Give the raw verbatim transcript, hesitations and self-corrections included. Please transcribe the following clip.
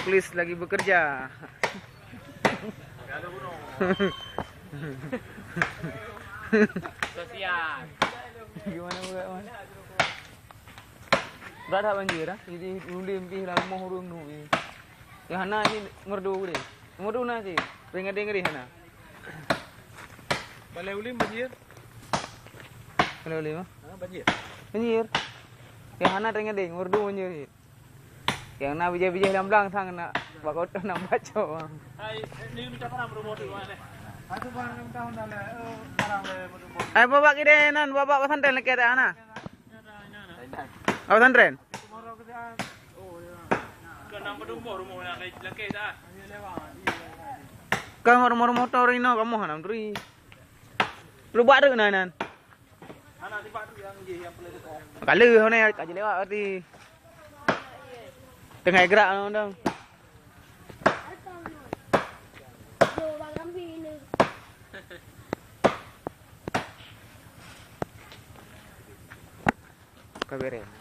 Polis lagi bekerja. Sosial. Gimana buat, Man? Brat that banjir, ah. Jadi, ulém pih lam rumoh ureueng tu, pih. Nyang hana cit meureudu deh. Meureudu na cit. Ring-ring deh hana. Balai ulém banjir. Balai ulém, ah? Ha, banjir. Banjir. Nyang hana ring-ring, meureudu banjir cit. Nyang na bijéh-bijéh lam blang sang na bak kota na baco. Hai, ni minta barang berumur di mana? Aku barang enam tahun dah lah. Eh, barang le berumur. Hai, babak kideh nan, babak pesantren lakèe tak na? Awak pesantren? Kan rumoh-rumoh nyang lakèe dah. Kan rumoh-rumoh motor inoe kamoe hana turi. Lubak tu na nan. Kala hana ka jilewat berarti. Tengah gerak undang. Ka bereng.